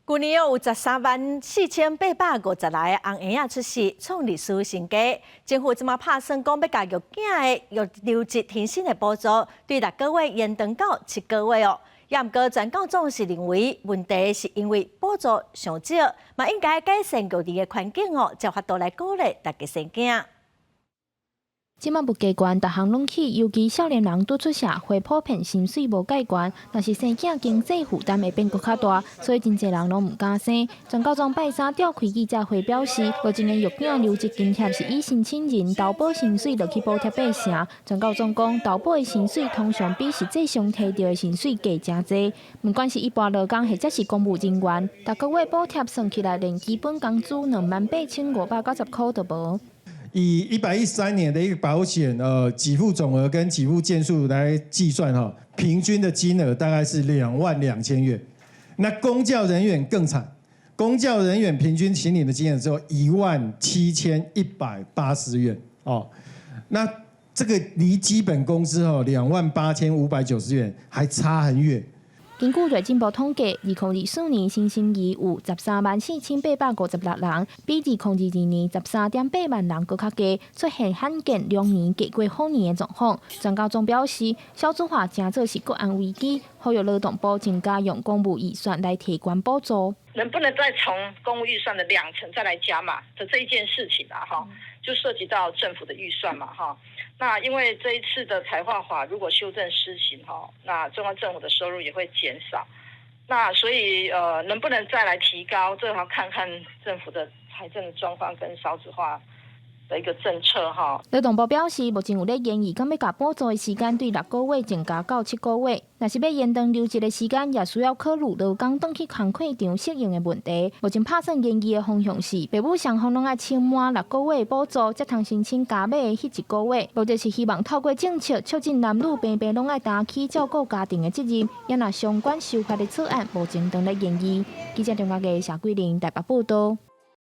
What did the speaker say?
舊年有13萬4856個紅嬰仔出世，創歷史新高。政府這馬拍算講欲共育囝的育留職停薪的補助，對六個月延長到7個月哦。也毋過全教總是認為問題是因為補助傷少，嘛應該改善育兒的環境哦，才有法度來鼓勵大家生囝。這馬物價懸，逐項攏起，尤其少年人拄出社會，普遍薪水無蓋懸，若是生囝經濟負擔會變閣較大，所以真濟人攏毋敢生。全教總拜三召開記者會表示，目前的育囝留職津貼是以申請人投保薪水落去補貼八成。全教總講，投保的薪水通常比實際上提著的薪水低誠濟。不管是一般勞工或者是公務人員，逐個月補貼算起來，連基本工資28,590箍都無。以113年的一個保險，給付總額跟給付件數來計算，哈，平均的金額大概是22,000元。那公教人員更慘，公教人員平均請領的金額只有17,180元，哦，那這個離基本工資哦28,590元還差很遠。根據內政部統計，2024年新生兒有134,856人，比2022年13.8萬人閣較低，出現罕見兩年低過好年的狀況。全教總表示，少子化誠做是國安危機，呼籲勞動部增加用公務預算來提懸補助。能不能再從公務預算的2成再來加碼的這一件事情啊？哈，就涉及到政府的預算嘛，哈。那因為這一次的財劃法如果修正施行，哈，那中央政府的收入也會減少。那所以，能不能再來提高，這要看看政府的財政狀況跟少子化的一個政策哈。勞動部表示，目前有咧研議，敢欲共補助的時間對六個月增加到7個月。若是欲延長留職的時間，也需要考慮勞工轉去工課場適應的問題。目前拍算研議的方向是，爸母雙方攏愛請滿六個月補助，才通申請加碼的彼一個月。目的是希望透過政策促進男女平平攏愛擔起照顧家庭的責任。也若相關修法的草案，目前正咧研議。記者張家傑、謝桂玲台北報道。